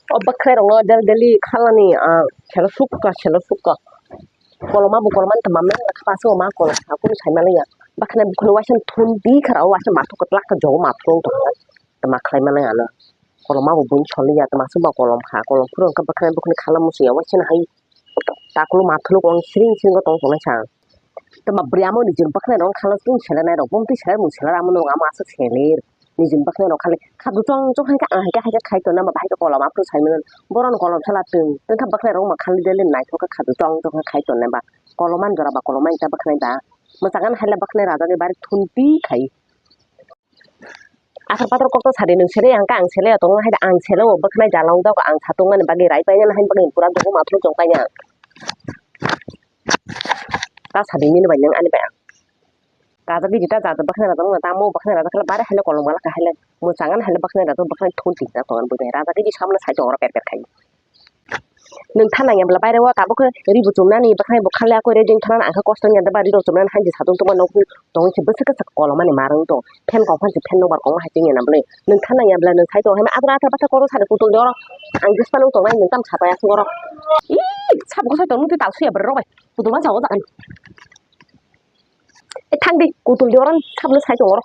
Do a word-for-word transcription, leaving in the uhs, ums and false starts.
O bwkhwnai rokno daily daily khalani, ah, selo sukha, selo sukha. Koloma bo koloma ni tongma meng kha, aswk ma kolom kha, kunu sai manliya. Bwkhwnai bukhuk no waisa thun di kha, o waisa mathok kwtlak khe jogo mathok tong kha. Tama khlai manliya ano. Koloma bo buini soliya, tama aswk ma kolom kha, kolom phuru wngkha bwkhwnai bukhuk ni khala muchungya waisa hai. Takulu mathok wng siring siring tong tongnai sa. Tama bwrwi amo ni jin bwkhwnai rok khala tung selenai rok, bumtwi selai mung selai amo no amo aswk selir. Nijin bwkhwnai rok khali khadu chong chong hai khe, ah, hai khe, hai khe khai tonna ba, hai khe kolom aphuru sai mano. Boron kolom sala twng, twng kha bwkhwnai rok ma khali dele naithok khe khadu chong chong khe khai tonna ba. Kolom an jora ba, kolom an ta bwkhwnai ba. Mwchang an hai le bwkhwnai rajagwi bari thun ti khai. Aswk pathor kok to sadi nwng sele, ang khe ang sele ya tongo, hai da ang sele o bwkhwnai jala wng jago, ang satung ani bagwi rai painani hai bagwi pura dogo mathok chong paina. Ta sadi nini bai nwng ani bai ang. Raja biji ta jaja bwkhwnai rajak wngkha, tamo bwkhwnai rajak khe bare haino kolom gala khe haino mwchang ani haino bwkhwnai rajak bwkhwnai thun twijak tongo bwdai. Raja biji samano sai tongo oro per per khai. Nwng thanang ya bwla baire o tabuk khe ri bo chumnani bwkhwnai bo kha le akoi re jeng thanani ang khe kosto wngya da ba ri rok chumnani hai je satung tongma nok tongwi se bwswk khe kolomani ma rwng tong. Fan kok phan se fan nokbar kok ma hai chengya na bwle. Nwng thanang ya bwla nwng sai tongo hai ma agra agra bwsa koro sari putol de oro. Ang jesa nung tongnai nwng tam sapai aswk oro. Ih sabo khe sai tong nwng twi tal suya bwrwi rok bai. Putol ma sa o jaga ni. E thang di, kutul di oro, sabno sai tongo oro.